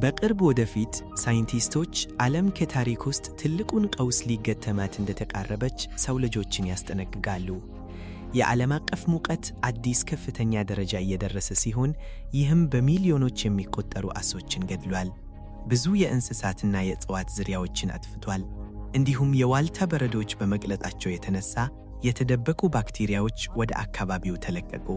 በቅርብ ወደፊት ሳይንቲስቶች ዓለም ከታሪክ ውስጥ ትልቁን ቀውስ ሊገጥማት እንደተቃረበች ሰው ልጆችን ያስጠነቅቃሉ። የዓለም አቀፍ ሙቀት አዲስ ከፍተኛ ደረጃ እየደረሰ ሲሆን፣ ይህም በሚሊዮኖች የሚቆጠሩ ዓሦችን ገድሏል። ብዙ የእንስሳትና የእጽዋት ዝርያዎችን አጥፍቷል። እንዲሁም የዋልታ በረዶዎች በመቅለጣቸው የተነሳ የተደበቁ ባክቴሪያዎች ወደ አካባቢው ተለቀቁ።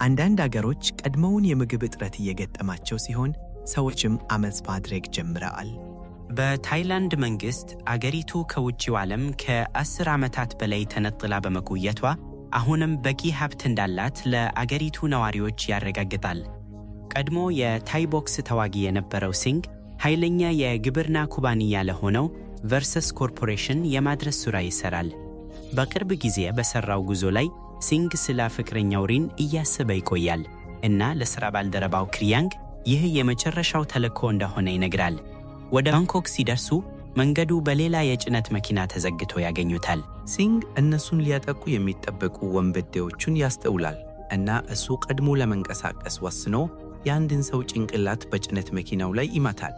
አንዳንድ አገሮች ቀድሞውን የምግብ እጥረት እየገጠማቸው ሲሆን፣ ሰዎችም አመፅ ማድረግ ጀምረዋል። በታይላንድ መንግሥት አገሪቱ ከውጭው ዓለም ከ10 ዓመታት በላይ ተነጥላ በመቆየቷ አሁንም በቂ ሀብት እንዳላት ለአገሪቱ ነዋሪዎች ያረጋግጣል። ቀድሞ የታይ ቦክስ ተዋጊ የነበረው ሲንግ ኃይለኛ የግብርና ኩባንያ ለሆነው ቨርሰስ ኮርፖሬሽን የማድረስ ሥራ ይሠራል። በቅርብ ጊዜ በሠራው ጉዞ ላይ ሲንግ ስለ ፍቅረኛው ሪን እያሰበ ይቆያል እና ለሥራ ባልደረባው ክሪያንግ ይህ የመጨረሻው ተልእኮ እንደሆነ ይነግራል። ወደ ባንኮክ ሲደርሱ መንገዱ በሌላ የጭነት መኪና ተዘግቶ ያገኙታል። ሲንግ እነሱን ሊያጠቁ የሚጠበቁ ወንበዴዎቹን ያስተውላል እና እሱ ቀድሞ ለመንቀሳቀስ ወስኖ የአንድን ሰው ጭንቅላት በጭነት መኪናው ላይ ይመታል።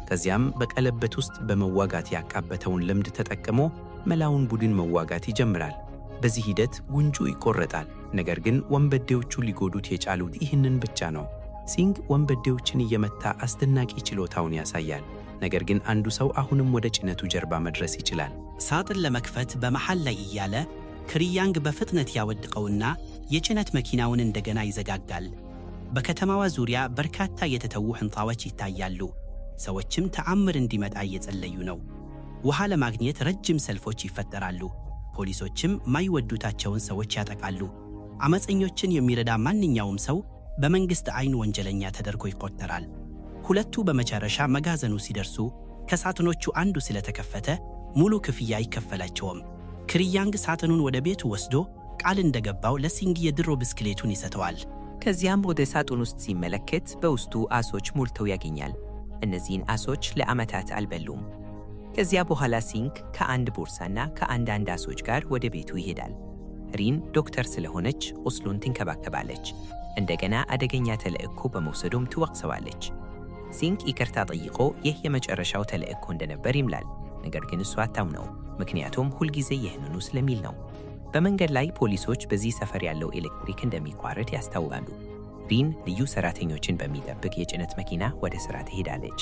ከዚያም በቀለበት ውስጥ በመዋጋት ያካበተውን ልምድ ተጠቅሞ መላውን ቡድን መዋጋት ይጀምራል። በዚህ ሂደት ጉንጩ ይቆረጣል። ነገር ግን ወንበዴዎቹ ሊጎዱት የቻሉት ይህንን ብቻ ነው። ሲንግ ወንበዴዎችን እየመታ አስደናቂ ችሎታውን ያሳያል። ነገር ግን አንዱ ሰው አሁንም ወደ ጭነቱ ጀርባ መድረስ ይችላል። ሳጥን ለመክፈት በመሃል ላይ እያለ ክሪያንግ በፍጥነት ያወድቀውና የጭነት መኪናውን እንደገና ይዘጋጋል። በከተማዋ ዙሪያ በርካታ የተተዉ ሕንፃዎች ይታያሉ። ሰዎችም ተአምር እንዲመጣ እየጸለዩ ነው። ውሃ ለማግኘት ረጅም ሰልፎች ይፈጠራሉ። ፖሊሶችም ማይወዱታቸውን ሰዎች ያጠቃሉ። አመፀኞችን የሚረዳ ማንኛውም ሰው በመንግሥት ዓይን ወንጀለኛ ተደርጎ ይቆጠራል። ሁለቱ በመጨረሻ መጋዘኑ ሲደርሱ ከሳጥኖቹ አንዱ ስለተከፈተ ሙሉ ክፍያ አይከፈላቸውም። ክሪያንግ ሳጥኑን ወደ ቤቱ ወስዶ ቃል እንደገባው ለሲንግ የድሮ ብስክሌቱን ይሰጠዋል። ከዚያም ወደ ሳጥን ውስጥ ሲመለከት በውስጡ ዓሦች ሞልተው ያገኛል። እነዚህን ዓሦች ለዓመታት አልበሉም። ከዚያ በኋላ ሲንግ ከአንድ ቦርሳና ከአንዳንድ ዓሦች ጋር ወደ ቤቱ ይሄዳል። ሪን ዶክተር ስለሆነች ቁስሉን ትንከባከባለች። እንደገና አደገኛ ተልእኮ በመውሰዱም ትወቅሰዋለች። ሲንግ ይቅርታ ጠይቆ ይህ የመጨረሻው ተልእኮ እንደነበር ይምላል። ነገር ግን እሷ አታምነውም፣ ምክንያቱም ሁልጊዜ ይህንኑ ስለሚል ነው። በመንገድ ላይ ፖሊሶች በዚህ ሰፈር ያለው ኤሌክትሪክ እንደሚቋረጥ ያስታውቃሉ። ሪን ልዩ ሰራተኞችን በሚጠብቅ የጭነት መኪና ወደ ሥራ ትሄዳለች።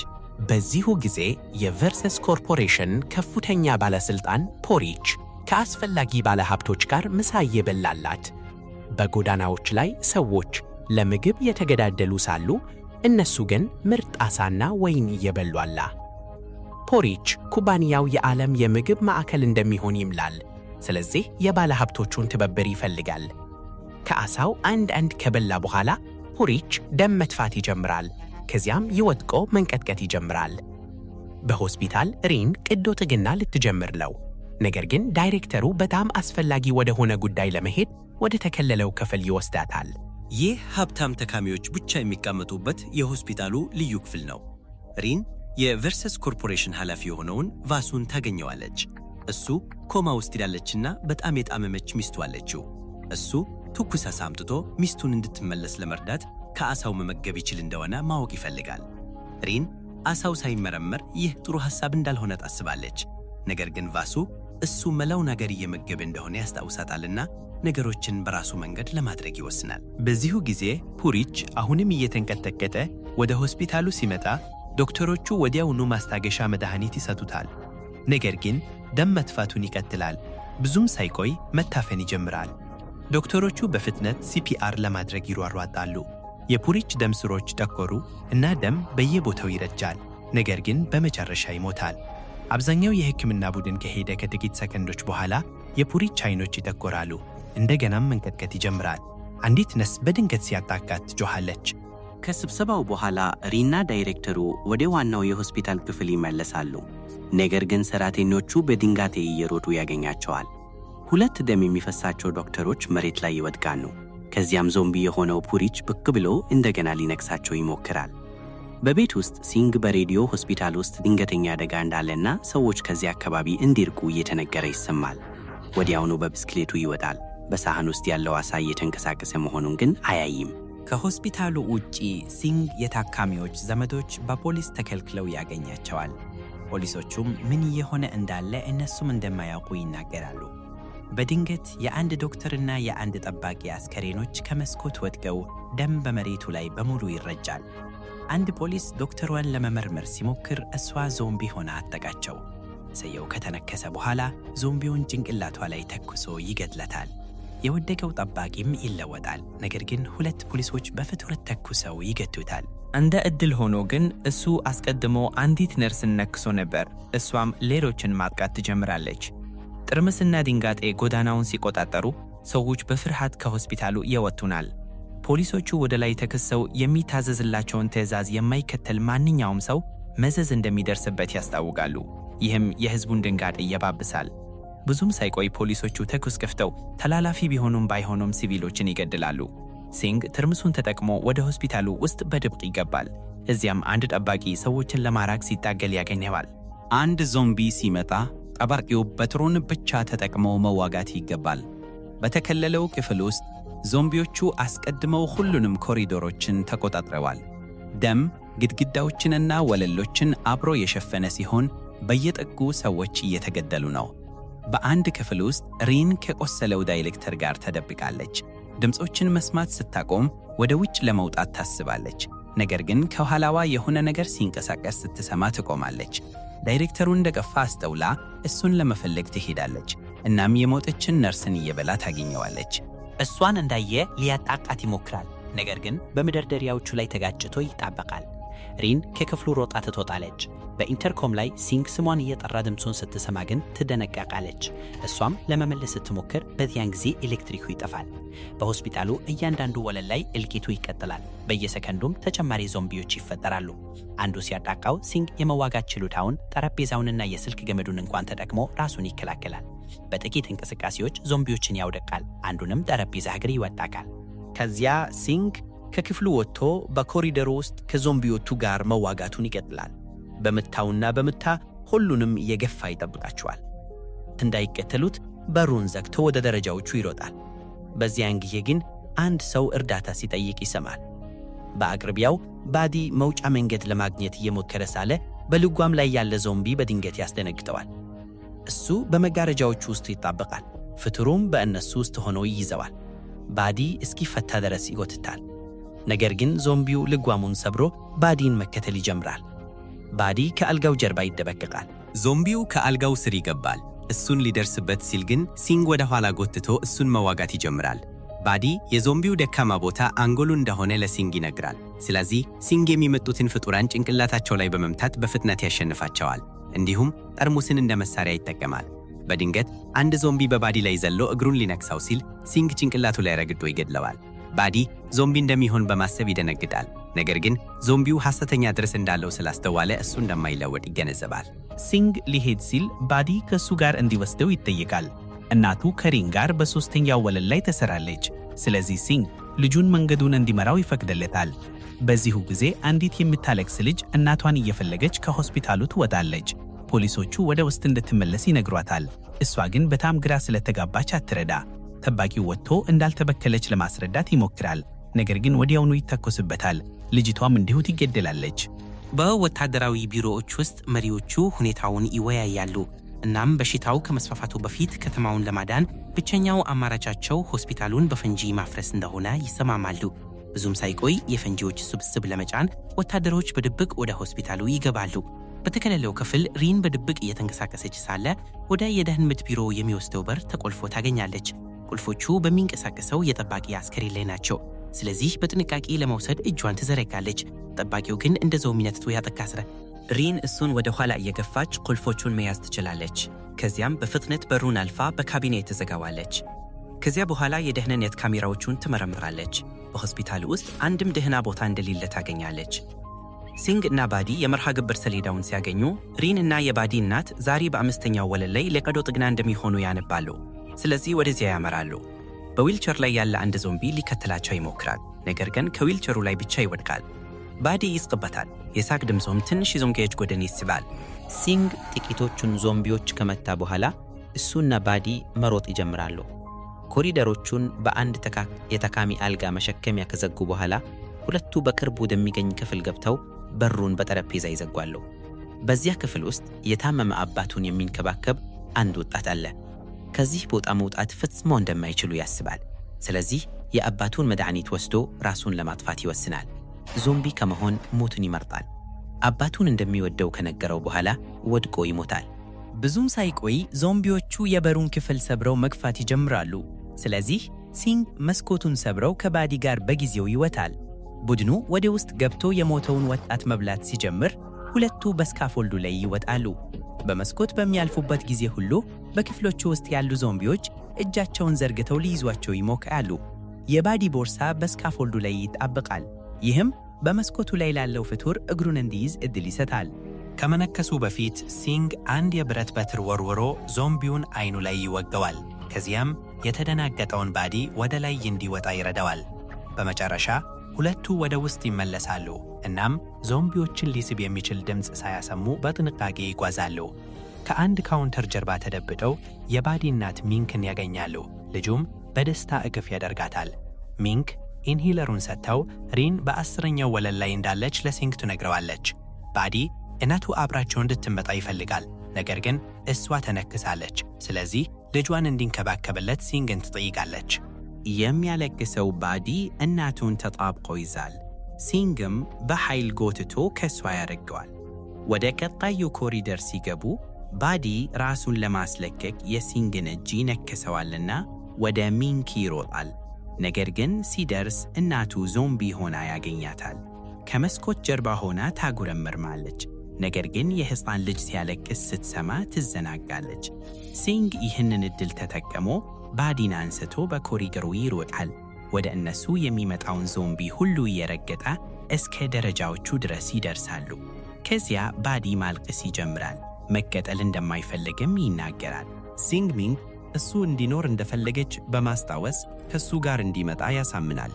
በዚሁ ጊዜ የቨርሰስ ኮርፖሬሽን ከፍተኛ ባለሥልጣን ፖሪች ከአስፈላጊ ባለሀብቶች ጋር ምሳ እየበላላት፣ በጎዳናዎች ላይ ሰዎች ለምግብ የተገዳደሉ ሳሉ እነሱ ግን ምርጥ ዓሣና ወይን እየበሏላ። ፖሪች ኩባንያው የዓለም የምግብ ማዕከል እንደሚሆን ይምላል። ስለዚህ የባለሀብቶቹን ትብብር ይፈልጋል። ከዓሣው አንድ አንድ ከበላ በኋላ ፖሪች ደም መትፋት ይጀምራል። ከዚያም ይወድቆ መንቀጥቀጥ ይጀምራል። በሆስፒታል ሪን ቀዶ ጥገና ልትጀምር ነው። ነገር ግን ዳይሬክተሩ በጣም አስፈላጊ ወደ ሆነ ጉዳይ ለመሄድ ወደ ተከለለው ክፍል ይወስዳታል። ይህ ሀብታም ታካሚዎች ብቻ የሚቀመጡበት የሆስፒታሉ ልዩ ክፍል ነው። ሪን የቨርሰስ ኮርፖሬሽን ኃላፊ የሆነውን ቫሱን ታገኘዋለች። እሱ ኮማ ውስጥ ያለችና በጣም የታመመች ሚስቱ አለችው። እሱ ትኩስ ዓሣ አምጥቶ ሚስቱን እንድትመለስ ለመርዳት ከዓሣው መመገብ ይችል እንደሆነ ማወቅ ይፈልጋል። ሪን ዓሣው ሳይመረመር ይህ ጥሩ ሐሳብ እንዳልሆነ ታስባለች። ነገር ግን ቫሱ እሱ መላው ነገር እየመገበ እንደሆነ ያስታውሳታልና ነገሮችን በራሱ መንገድ ለማድረግ ይወስናል። በዚሁ ጊዜ ፑሪች አሁንም እየተንቀጠቀጠ ወደ ሆስፒታሉ ሲመጣ ዶክተሮቹ ወዲያውኑ ማስታገሻ መድኃኒት ይሰጡታል። ነገር ግን ደም መትፋቱን ይቀጥላል። ብዙም ሳይቆይ መታፈን ይጀምራል። ዶክተሮቹ በፍጥነት CPR ለማድረግ ይሯሯጣሉ። የፑሪች ደም ስሮች ጠቆሩ እና ደም በየቦታው ይረጫል። ነገር ግን በመጨረሻ ይሞታል። አብዛኛው የሕክምና ቡድን ከሄደ ከጥቂት ሰከንዶች በኋላ የፑሪች አይኖች ይጠቆራሉ። እንደገናም መንቀጥቀጥ ይጀምራል። አንዲት ነርስ በድንገት ሲያጣቃት ትጮኻለች። ከስብሰባው በኋላ ሪና ዳይሬክተሩ ወደ ዋናው የሆስፒታል ክፍል ይመለሳሉ። ነገር ግን ሰራተኞቹ በድንጋጤ እየሮጡ ያገኛቸዋል። ሁለት ደም የሚፈሳቸው ዶክተሮች መሬት ላይ ይወድቃሉ። ከዚያም ዞምቢ የሆነው ፑሪች ብቅ ብሎ እንደገና ሊነክሳቸው ይሞክራል። በቤት ውስጥ ሲንግ በሬዲዮ ሆስፒታል ውስጥ ድንገተኛ አደጋ እንዳለና ሰዎች ከዚያ አካባቢ እንዲርቁ እየተነገረ ይሰማል። ወዲያውኑ በብስክሌቱ ይወጣል። በሳህን ውስጥ ያለው ዓሣ እየተንቀሳቀሰ መሆኑን ግን አያይም። ከሆስፒታሉ ውጪ ሲንግ የታካሚዎች ዘመዶች በፖሊስ ተከልክለው ያገኛቸዋል። ፖሊሶቹም ምን እየሆነ እንዳለ እነሱም እንደማያውቁ ይናገራሉ። በድንገት የአንድ ዶክተርና የአንድ ጠባቂ አስከሬኖች ከመስኮት ወድቀው ደም በመሬቱ ላይ በሙሉ ይረጫል። አንድ ፖሊስ ዶክተሯን ለመመርመር ሲሞክር እሷ ዞምቢ ሆና አጠቃቸው። ሰውየው ከተነከሰ በኋላ ዞምቢውን ጭንቅላቷ ላይ ተኩሶ ይገድለታል። የወደቀው ጠባቂም ይለወጣል። ነገር ግን ሁለት ፖሊሶች በፍጥነት ተኩሰው ይገቱታል። እንደ ዕድል ሆኖ ግን እሱ አስቀድሞ አንዲት ነርስን ነክሶ ነበር። እሷም ሌሎችን ማጥቃት ትጀምራለች። ትርምስና ድንጋጤ ጎዳናውን ሲቆጣጠሩ ሰዎች በፍርሃት ከሆስፒታሉ ይወጡናል። ፖሊሶቹ ወደ ላይ ተኩሰው የሚታዘዝላቸውን ትዕዛዝ የማይከተል ማንኛውም ሰው መዘዝ እንደሚደርስበት ያስታውቃሉ። ይህም የሕዝቡን ድንጋጤ ያባብሳል። ብዙም ሳይቆይ ፖሊሶቹ ተኩስ ከፍተው ተላላፊ ቢሆኑም ባይሆኑም ሲቪሎችን ይገድላሉ። ሲንግ ትርምሱን ተጠቅሞ ወደ ሆስፒታሉ ውስጥ በድብቅ ይገባል። እዚያም አንድ ጠባቂ ሰዎችን ለማራቅ ሲታገል ያገኘዋል። አንድ ዞምቢ ሲመጣ ጠባቂው በትሩን ብቻ ተጠቅሞ መዋጋት ይገባል። በተከለለው ክፍል ውስጥ ዞምቢዎቹ አስቀድመው ሁሉንም ኮሪዶሮችን ተቆጣጥረዋል። ደም ግድግዳዎችንና ወለሎችን አብሮ የሸፈነ ሲሆን በየጥጉ ሰዎች እየተገደሉ ነው። በአንድ ክፍል ውስጥ ሪን ከቆሰለው ዳይሬክተር ጋር ተደብቃለች። ድምፆችን መስማት ስታቆም ወደ ውጭ ለመውጣት ታስባለች። ነገር ግን ከኋላዋ የሆነ ነገር ሲንቀሳቀስ ስትሰማ ትቆማለች። ዳይሬክተሩ እንደጠፋ አስተውላ እሱን ለመፈለግ ትሄዳለች። እናም የሞተችን ነርስን እየበላ ታገኘዋለች። እሷን እንዳየ ሊያጣቃት ይሞክራል። ነገር ግን በመደርደሪያዎቹ ላይ ተጋጭቶ ይጣበቃል። ሪን ከክፍሉ ሮጣ ትወጣለች። በ intercom ላይ ሲንግ ስሟን እየጠራ ድምፁን ስትሰማ ግን ትደነቀቃለች። እሷም ለመመለስ ስትሞክር በዚያን ጊዜ ኤሌክትሪኩ ይጠፋል። በሆስፒታሉ እያንዳንዱ ወለል ላይ እልቂቱ ይቀጥላል። በየሰከንዱም ተጨማሪ ዞምቢዎች ይፈጠራሉ። አንዱ ሲያጣቃው ሲንግ የመዋጋት ችሎታውን ጠረጴዛውንና የስልክ ገመዱን እንኳን ተጠቅሞ ራሱን ይከላከላል። በጥቂት እንቅስቃሴዎች ዞምቢዎችን ያውደቃል። አንዱንም ጠረጴዛ እግር ይወጣቃል። ከዚያ ሲንግ ከክፍሉ ወጥቶ በኮሪደሩ ውስጥ ከዞምቢዎቹ ጋር መዋጋቱን ይቀጥላል። በምታውና በምታ ሁሉንም እየገፋ ይጠብቃቸዋል። እንዳይከተሉት በሩን ዘግቶ ወደ ደረጃዎቹ ይሮጣል። በዚያን ጊዜ ግን አንድ ሰው እርዳታ ሲጠይቅ ይሰማል። በአቅርቢያው ባዲ መውጫ መንገድ ለማግኘት እየሞከረ ሳለ በልጓም ላይ ያለ ዞምቢ በድንገት ያስደነግጠዋል። እሱ በመጋረጃዎቹ ውስጥ ይጣበቃል። ፍትሩም በእነሱ ውስጥ ሆኖ ይይዘዋል። ባዲ እስኪፈታ ድረስ ይጎትታል። ነገር ግን ዞምቢው ልጓሙን ሰብሮ ባዲን መከተል ይጀምራል። ባዲ ከአልጋው ጀርባ ይደበቅቃል። ዞምቢው ከአልጋው ስር ይገባል። እሱን ሊደርስበት ሲል ግን ሲንግ ወደ ኋላ ጎትቶ እሱን መዋጋት ይጀምራል። ባዲ የዞምቢው ደካማ ቦታ አንጎሉ እንደሆነ ለሲንግ ይነግራል። ስለዚህ ሲንግ የሚመጡትን ፍጡራን ጭንቅላታቸው ላይ በመምታት በፍጥነት ያሸንፋቸዋል። እንዲሁም ጠርሙስን እንደ መሳሪያ ይጠቀማል። በድንገት አንድ ዞምቢ በባዲ ላይ ዘሎ እግሩን ሊነክሳው ሲል ሲንግ ጭንቅላቱ ላይ ረግጦ ይገድለዋል። ባዲ ዞምቢ እንደሚሆን በማሰብ ይደነግጣል። ነገር ግን ዞምቢው ሐሰተኛ ጥርስ እንዳለው ስላስተዋለ እሱ እንደማይለወጥ ይገነዘባል። ሲንግ ሊሄድ ሲል ባዲ ከእሱ ጋር እንዲወስደው ይጠይቃል። እናቱ ከሪን ጋር በሦስተኛው ወለል ላይ ትሰራለች። ስለዚህ ሲንግ ልጁን መንገዱን እንዲመራው ይፈቅድለታል። በዚሁ ጊዜ አንዲት የምታለቅስ ልጅ እናቷን እየፈለገች ከሆስፒታሉ ትወጣለች። ፖሊሶቹ ወደ ውስጥ እንድትመለስ ይነግሯታል። እሷ ግን በጣም ግራ ስለተጋባች አትረዳ። ጠባቂው ወጥቶ እንዳልተበከለች ለማስረዳት ይሞክራል። ነገር ግን ወዲያውኑ ይተኮስበታል። ልጅቷም እንዲሁ ትገደላለች። በወታደራዊ ቢሮዎች ውስጥ መሪዎቹ ሁኔታውን ይወያያሉ። እናም በሽታው ከመስፋፋቱ በፊት ከተማውን ለማዳን ብቸኛው አማራጫቸው ሆስፒታሉን በፈንጂ ማፍረስ እንደሆነ ይሰማማሉ። ብዙም ሳይቆይ የፈንጂዎች ስብስብ ለመጫን ወታደሮች በድብቅ ወደ ሆስፒታሉ ይገባሉ። በተከለለው ክፍል ሪን በድብቅ እየተንቀሳቀሰች ሳለ ወደ የደህንነት ቢሮ የሚወስደው በር ተቆልፎ ታገኛለች። ቁልፎቹ በሚንቀሳቀሰው የጠባቂ አስከሬን ላይ ናቸው። ስለዚህ በጥንቃቄ ለመውሰድ እጇን ትዘረጋለች። ጠባቂው ግን እንደ ዞምቢነቱ ያጠቃስረ ሪን እሱን ወደ ኋላ እየገፋች ቁልፎቹን መያዝ ትችላለች። ከዚያም በፍጥነት በሩን አልፋ በካቢኔ ትዘጋዋለች። ከዚያ በኋላ የደህንነት ካሜራዎቹን ትመረምራለች። በሆስፒታሉ ውስጥ አንድም ደህና ቦታ እንደሌለ ታገኛለች። ሲንግ እና ባዲ የመርሃ ግብር ሰሌዳውን ሲያገኙ ሪን እና የባዲ እናት ዛሬ በአምስተኛው ወለል ላይ ለቀዶ ጥገና እንደሚሆኑ ያነባሉ። ስለዚህ ወደዚያ ያመራሉ። በዊልቸር ላይ ያለ አንድ ዞምቢ ሊከተላቸው ይሞክራል። ነገር ግን ከዊልቸሩ ላይ ብቻ ይወድቃል። ባዲ ይስቅበታል። የሳቅ ድምፁም ትንሽ የዞምቢዎች ጎድን ይስባል። ሲንግ ጥቂቶቹን ዞምቢዎች ከመታ በኋላ እሱና ባዲ መሮጥ ይጀምራሉ። ኮሪደሮቹን በአንድ የታካሚ አልጋ መሸከሚያ ከዘጉ በኋላ ሁለቱ በቅርቡ ወደሚገኝ ክፍል ገብተው በሩን በጠረጴዛ ይዘጓሉ። በዚያ ክፍል ውስጥ የታመመ አባቱን የሚንከባከብ አንድ ወጣት አለ። ከዚህ ቦታ መውጣት ፈጽሞ እንደማይችሉ ያስባል። ስለዚህ የአባቱን መድኃኒት ወስዶ ራሱን ለማጥፋት ይወስናል። ዞምቢ ከመሆን ሞትን ይመርጣል። አባቱን እንደሚወደው ከነገረው በኋላ ወድቆ ይሞታል። ብዙም ሳይቆይ ዞምቢዎቹ የበሩን ክፍል ሰብረው መግፋት ይጀምራሉ። ስለዚህ ሲንግ መስኮቱን ሰብረው ከባዲ ጋር በጊዜው ይወጣል። ቡድኑ ወደ ውስጥ ገብቶ የሞተውን ወጣት መብላት ሲጀምር ሁለቱ በ scaffold ኡ ላይ ይወጣሉ። በመስኮት በሚያልፉበት ጊዜ ሁሉ በክፍሎቹ ውስጥ ያሉ ዞምቢዎች እጃቸውን ዘርግተው ሊይዟቸው ይሞክራሉ። የባዲ ቦርሳ በ scaffold ኡ ላይ ይጣበቃል። ይህም በመስኮቱ ላይ ላለው ፍጡር እግሩን እንዲይዝ እድል ይሰጣል። ከመነከሱ በፊት ሲንግ አንድ የብረት በትር ወርውሮ ዞምቢውን አይኑ ላይ ይወገዋል። ከዚያም የተደናገጠውን ባዲ ወደ ላይ እንዲወጣ ይረዳዋል። በመጨረሻ ሁለቱ ወደ ውስጥ ይመለሳሉ። እናም ዞምቢዎችን ሊስብ የሚችል ድምፅ ሳያሰሙ በጥንቃቄ ይጓዛሉ። ከአንድ counter ጀርባ ተደብቀው የባዲ እናት ሚንክን ያገኛሉ። ልጁም በደስታ እቅፍ ያደርጋታል። ሚንክ inhaler ኡን ሰጥተው ሪን በ10ኛው ወለል ላይ እንዳለች ለሲንግ ትነግረዋለች። ባዲ እናቱ አብራቸው እንድትመጣ ይፈልጋል። ነገር ግን እሷ ተነክሳለች። ስለዚህ ልጇን እንዲንከባከብለት ሲንግን ትጠይቃለች። የሚያለቅሰው ባዲ እናቱን ተጣብቆ ይዛል። ሲንግም በኃይል ጎትቶ ከሷ ያደርገዋል። ወደ ቀጣዩ ኮሪደር ሲገቡ ባዲ ራሱን ለማስለቀቅ የሲንግን እጅ ይነክሰዋልና ወደ ሚንክ ይሮጣል። ነገር ግን ሲደርስ እናቱ ዞምቢ ሆና ያገኛታል። ከመስኮት ጀርባ ሆና ታጉረመርማለች። ነገር ግን የሕፃን ልጅ ሲያለቅስ ስትሰማ ትዘናጋለች። ሲንግ ይህንን ዕድል ተጠቅሞ ባዲን አንስቶ በኮሪደሩ ይሮጣል። ወደ እነሱ የሚመጣውን ዞምቢ ሁሉ እየረገጠ እስከ ደረጃዎቹ ድረስ ይደርሳሉ። ከዚያ ባዲ ማልቀስ ይጀምራል። መቀጠል እንደማይፈልግም ይናገራል። ሲንግ ሚንክ እሱ እንዲኖር እንደፈለገች በማስታወስ ከሱ ጋር እንዲመጣ ያሳምናል።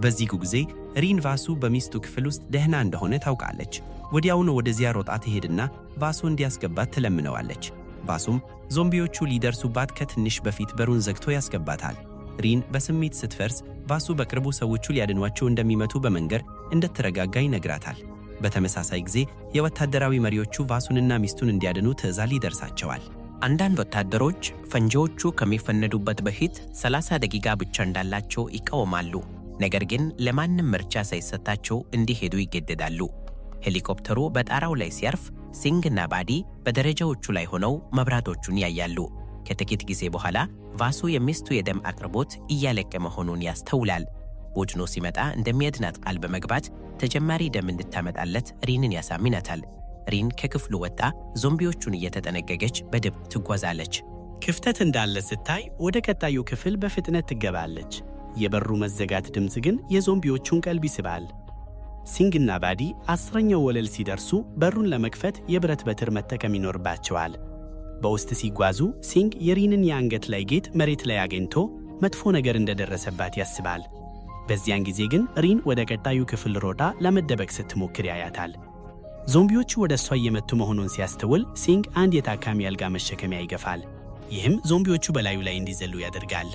በዚህ ጊዜ ሪን ቫሱ በሚስቱ ክፍል ውስጥ ደህና እንደሆነ ታውቃለች። ወዲያውኑ ወደዚያ ሮጣ ትሄድና ቫሱ እንዲያስገባት ትለምነዋለች። ቫሱም ዞምቢዎቹ ሊደርሱባት ከትንሽ በፊት በሩን ዘግቶ ያስገባታል። ሪን በስሜት ስትፈርስ ቫሱ በቅርቡ ሰዎቹ ሊያድኗቸው እንደሚመቱ በመንገር እንድትረጋጋ ይነግራታል። በተመሳሳይ ጊዜ የወታደራዊ መሪዎቹ ቫሱንና ሚስቱን እንዲያድኑ ትዕዛዝ ይደርሳቸዋል። አንዳንድ ወታደሮች ፈንጂዎቹ ከሚፈነዱበት በፊት 30 ደቂቃ ብቻ እንዳላቸው ይቃወማሉ። ነገር ግን ለማንም ምርጫ ሳይሰጣቸው እንዲሄዱ ይገደዳሉ። ሄሊኮፕተሩ በጣራው ላይ ሲያርፍ ሲንግና ባዲ በደረጃዎቹ ላይ ሆነው መብራቶቹን ያያሉ። ከጥቂት ጊዜ በኋላ ቫሱ የሚስቱ የደም አቅርቦት እያለቀ መሆኑን ያስተውላል። ቡድኑ ሲመጣ እንደሚያድናት ቃል በመግባት ተጨማሪ ደም እንድታመጣለት ሪንን ያሳምናታል። ሪን ከክፍሉ ወጥታ ዞምቢዎቹን እየተጠነቀቀች በድብቅ ትጓዛለች። ክፍተት እንዳለ ስታይ ወደ ቀጣዩ ክፍል በፍጥነት ትገባለች። የበሩ መዘጋት ድምፅ ግን የዞምቢዎቹን ቀልብ ይስባል። ሲንግና ባዲ 10ኛው ወለል ሲደርሱ በሩን ለመክፈት የብረት በትር መጠቀም ይኖርባቸዋል። በውስጥ ሲጓዙ ሲንግ የሪንን የአንገት ላይ ጌጥ መሬት ላይ አግኝቶ መጥፎ ነገር እንደደረሰባት ያስባል። በዚያን ጊዜ ግን ሪን ወደ ቀጣዩ ክፍል ሮጣ ለመደበቅ ስትሞክር ያያታል። ዞምቢዎቹ ወደ እሷ እየመጡ መሆኑን ሲያስተውል ሲንግ አንድ የታካሚ አልጋ መሸከሚያ ይገፋል። ይህም ዞምቢዎቹ በላዩ ላይ እንዲዘሉ ያደርጋል።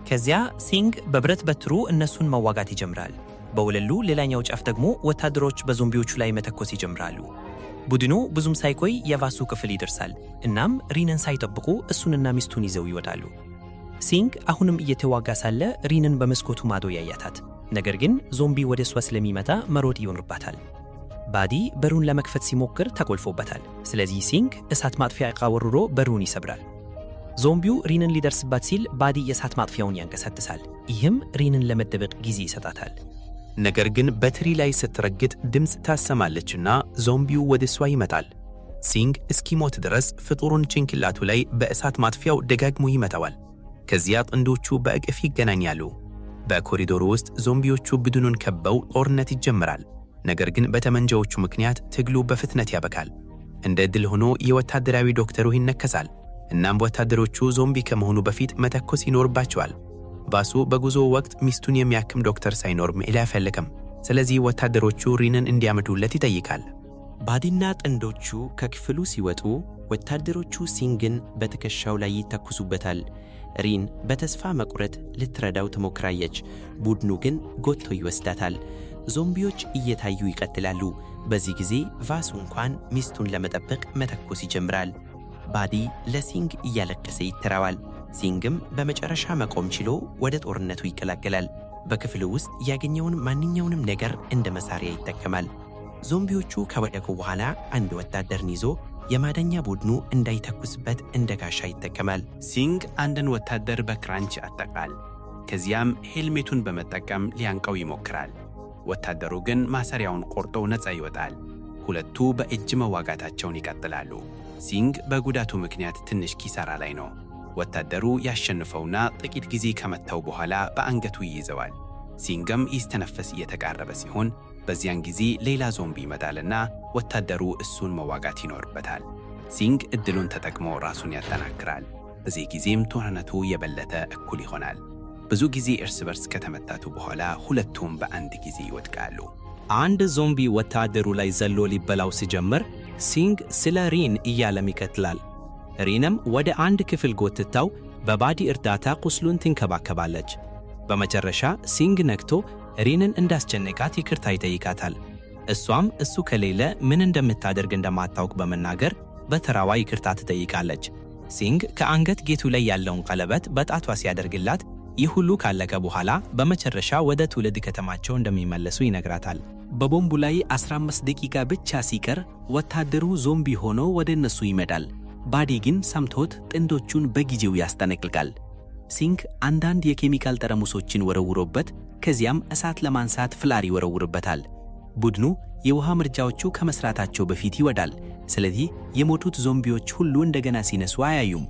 ከዚያ ሲንግ በብረት በትሩ እነሱን መዋጋት ይጀምራል። በወለሉ ሌላኛው ጫፍ ደግሞ ወታደሮች በዞምቢዎቹ ላይ መተኮስ ይጀምራሉ። ቡድኑ ብዙም ሳይቆይ የቫሱ ክፍል ይደርሳል። እናም ሪንን ሳይጠብቁ እሱንና ሚስቱን ይዘው ይወጣሉ። ሲንግ አሁንም እየተዋጋ ሳለ ሪንን በመስኮቱ ማዶ ያያታል። ነገር ግን ዞምቢ ወደ እሷ ስለሚመጣ መሮጥ ይኖርባታል። ባዲ በሩን ለመክፈት ሲሞክር ተቆልፎበታል። ስለዚህ ሲንግ እሳት ማጥፊያ ዕቃ ወርውሮ በሩን ይሰብራል። ዞምቢው ሪንን ሊደርስባት ሲል ባዲ የእሳት ማጥፊያውን ያንቀሳቅሳል። ይህም ሪንን ለመደበቅ ጊዜ ይሰጣታል። ነገር ግን በትሪ ላይ ስትረግጥ ድምፅ ታሰማለችና ዞምቢው ወደ እሷ ይመጣል። ሲንግ እስኪሞት ድረስ ፍጡሩን ጭንቅላቱ ላይ በእሳት ማጥፊያው ደጋግሞ ይመታዋል። ከዚያ ጥንዶቹ በእቅፍ ይገናኛሉ። በኮሪዶሩ ውስጥ ዞምቢዎቹ ቡድኑን ከበው ጦርነት ይጀምራል። ነገር ግን በጠመንጃዎቹ ምክንያት ትግሉ በፍጥነት ያበቃል። እንደ ዕድል ሆኖ የወታደራዊ ዶክተሩ ይነከሳል። እናም ወታደሮቹ ዞምቢ ከመሆኑ በፊት መተኮስ ይኖርባቸዋል። ቫሱ በጉዞው ወቅት ሚስቱን የሚያክም ዶክተር ሳይኖር መሄድ አይፈልግም። ስለዚህ ወታደሮቹ ሪንን እንዲያመጡለት ይጠይቃል። ባዲና ጥንዶቹ ከክፍሉ ሲወጡ ወታደሮቹ ሲንግን በትከሻው ላይ ይተኩሱበታል። ሪን በተስፋ መቁረጥ ልትረዳው ትሞክራለች። ቡድኑ ግን ጎትቶ ይወስዳታል። ዞምቢዎች እየታዩ ይቀጥላሉ። በዚህ ጊዜ ቫሱ እንኳን ሚስቱን ለመጠበቅ መተኮስ ይጀምራል። ባዲ ለሲንግ እያለቀሰ ይተራዋል። ሲንግም በመጨረሻ መቆም ችሎ ወደ ጦርነቱ ይቀላቀላል። በክፍሉ ውስጥ ያገኘውን ማንኛውንም ነገር እንደ መሳሪያ ይጠቀማል። ዞምቢዎቹ ከወደቁ በኋላ አንድ ወታደርን ይዞ የማዳኛ ቡድኑ እንዳይተኩስበት እንደ ጋሻ ይጠቀማል። ሲንግ አንድን ወታደር በክራንች ያጠቃል። ከዚያም ሄልሜቱን በመጠቀም ሊያንቀው ይሞክራል። ወታደሩ ግን ማሰሪያውን ቆርጦ ነፃ ይወጣል። ሁለቱ በእጅ መዋጋታቸውን ይቀጥላሉ። ሲንግ በጉዳቱ ምክንያት ትንሽ ኪሳራ ላይ ነው። ወታደሩ ያሸንፈውና ጥቂት ጊዜ ከመታው በኋላ በአንገቱ ይይዘዋል። ሲንግም ይስተነፈስ እየተቃረበ ሲሆን በዚያን ጊዜ ሌላ ዞምቢ ይመጣልና ወታደሩ እሱን መዋጋት ይኖርበታል። ሲንግ እድሉን ተጠቅሞ ራሱን ያጠናክራል። በዚህ ጊዜም ጦርነቱ የበለጠ እኩል ይሆናል። ብዙ ጊዜ እርስ በርስ ከተመታቱ በኋላ ሁለቱም በአንድ ጊዜ ይወድቃሉ። አንድ ዞምቢ ወታደሩ ላይ ዘሎ ሊበላው ሲጀምር ሲንግ ስለ ሪን እያለም ይቀጥላል። ሪንም ወደ አንድ ክፍል ጎትታው በባዲ እርዳታ ቁስሉን ትንከባከባለች። በመጨረሻ ሲንግ ነቅቶ ሪንን እንዳስጨነቃት ይቅርታ ይጠይቃታል። እሷም እሱ ከሌለ ምን እንደምታደርግ እንደማታውቅ በመናገር በተራዋ ይቅርታ ትጠይቃለች። ሲንግ ከአንገት ጌጡ ላይ ያለውን ቀለበት በጣቷ ሲያደርግላት ይህ ሁሉ ካለቀ በኋላ በመጨረሻ ወደ ትውልድ ከተማቸው እንደሚመለሱ ይነግራታል። በቦምቡ ላይ 15 ደቂቃ ብቻ ሲቀር ወታደሩ ዞምቢ ሆኖ ወደ እነሱ ይመጣል። ባዲ ግን ሰምቶት ጥንዶቹን በጊዜው ያስጠነቅቃል። ሲንግ አንዳንድ የኬሚካል ጠርሙሶችን ወርውሮበት ከዚያም እሳት ለማንሳት flare ይወረውርበታል። ቡድኑ የውሃ መርጫዎቹ ከመስራታቸው በፊት ይወጣል። ስለዚህ የሞቱት ዞምቢዎች ሁሉ እንደገና ሲነሱ አያዩም።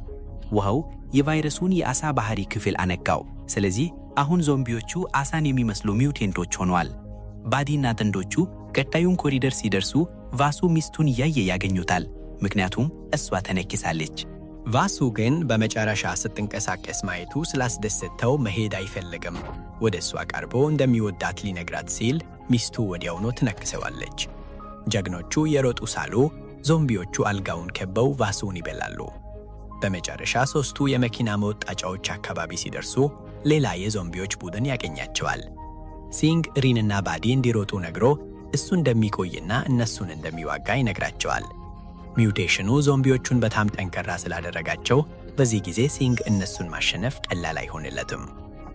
ውሃው የቫይረሱን የአሳ ባህሪ ክፍል አነቃው። ስለዚህ አሁን ዞምቢዎቹ አሳን የሚመስሉ mutant ኦች ሆነዋል። ባዲና ጥንዶቹ ቀጣዩን ኮሪደር ሲደርሱ ቫሱ ሚስቱን እያየ ያገኙታል። ምክንያቱም እሷ ተነክሳለች። ቫሱ ግን በመጨረሻ ስትንቀሳቀስ ማየቱ ስላስደሰተው መሄድ አይፈልግም። ወደ እሷ ቀርቦ እንደሚወዳት ሊነግራት ሲል ሚስቱ ወዲያውኑ ትነክሰዋለች። ጀግኖቹ እየሮጡ ሳሉ ዞምቢዎቹ አልጋውን ከበው ቫሱን ይበላሉ። በመጨረሻ ሦስቱ የመኪና መወጣጫዎች አካባቢ ሲደርሱ ሌላ የዞምቢዎች ቡድን ያገኛቸዋል። ሲንግ ሪንና ባዲ እንዲሮጡ ነግሮ እሱ እንደሚቆይና እነሱን እንደሚዋጋ ይነግራቸዋል። Mutation ኑ ዞምቢዎቹን በጣም ጠንካራ ስላደረጋቸው በዚህ ጊዜ ሲንግ እነሱን ማሸነፍ ቀላል አይሆንለትም።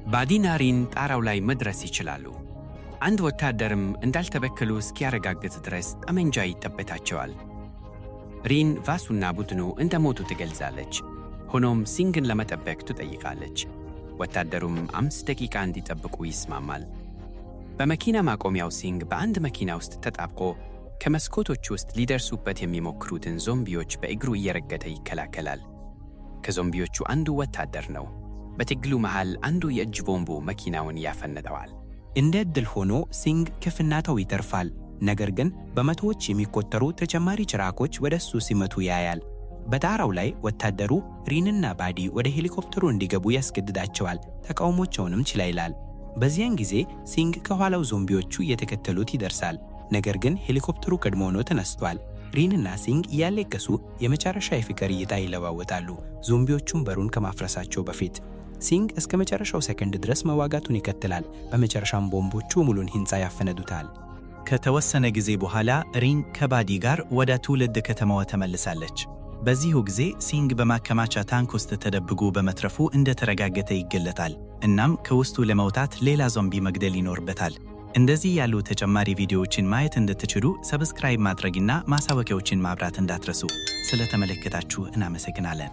ባዲና ሪን ጣራው ላይ መድረስ ይችላሉ። አንድ ወታደርም እንዳልተበከሉ እስኪያረጋግጥ ድረስ ጠመንጃ ይጠበታቸዋል። ሪን ቫሱና ቡድኑ እንደሞቱ ትገልጻለች። ሆኖም ሲንግን ለመጠበቅ ትጠይቃለች። ወታደሩም 5 ደቂቃ እንዲጠብቁ ይስማማል። በመኪና ማቆሚያው ሲንግ በአንድ መኪና ውስጥ ተጣብቆ ከመስኮቶች ውስጥ ሊደርሱበት የሚሞክሩትን ዞምቢዎች በእግሩ እየረገጠ ይከላከላል። ከዞምቢዎቹ አንዱ ወታደር ነው። በትግሉ መሃል አንዱ የእጅ ቦምቡ መኪናውን ያፈነደዋል። እንደ ዕድል ሆኖ ሲንግ ከፍንዳታው ይተርፋል። ነገር ግን በመቶዎች የሚቆጠሩ ተጨማሪ ጭራቆች ወደ እሱ ሲመቱ ያያል። በጣራው ላይ ወታደሩ ሪንና ባዲ ወደ ሄሊኮፕተሩ እንዲገቡ ያስገድዳቸዋል። ተቃውሟቸውንም ችላ ይላል። በዚያን ጊዜ ሲንግ ከኋላው ዞምቢዎቹ እየተከተሉት ይደርሳል። ነገር ግን ሄሊኮፕተሩ ቀድሞውኑ ተነስቷል። ሪንና ሲንግ እያለቀሱ የመጨረሻ የፍቅር እይታ ይለዋወጣሉ፣ ዞምቢዎቹም በሩን ከማፍረሳቸው በፊት። ሲንግ እስከ መጨረሻው ሰከንድ ድረስ መዋጋቱን ይቀጥላል። በመጨረሻም ቦምቦቹ ሙሉን ሕንፃ ያፈነዱታል። ከተወሰነ ጊዜ በኋላ ሪን ከባዲ ጋር ወደ ትውልድ ከተማዋ ተመልሳለች። በዚሁ ጊዜ ሲንግ በማከማቻ ታንክ ውስጥ ተደብቆ በመትረፉ እንደተረጋገጠ ይገለጣል። እናም ከውስጡ ለመውጣት ሌላ ዞምቢ መግደል ይኖርበታል። እንደዚህ ያሉ ተጨማሪ ቪዲዮዎችን ማየት እንድትችሉ subscribe ማድረግና ማሳወቂያዎችን ማብራት እንዳትረሱ። ስለተመለከታችሁ እናመሰግናለን።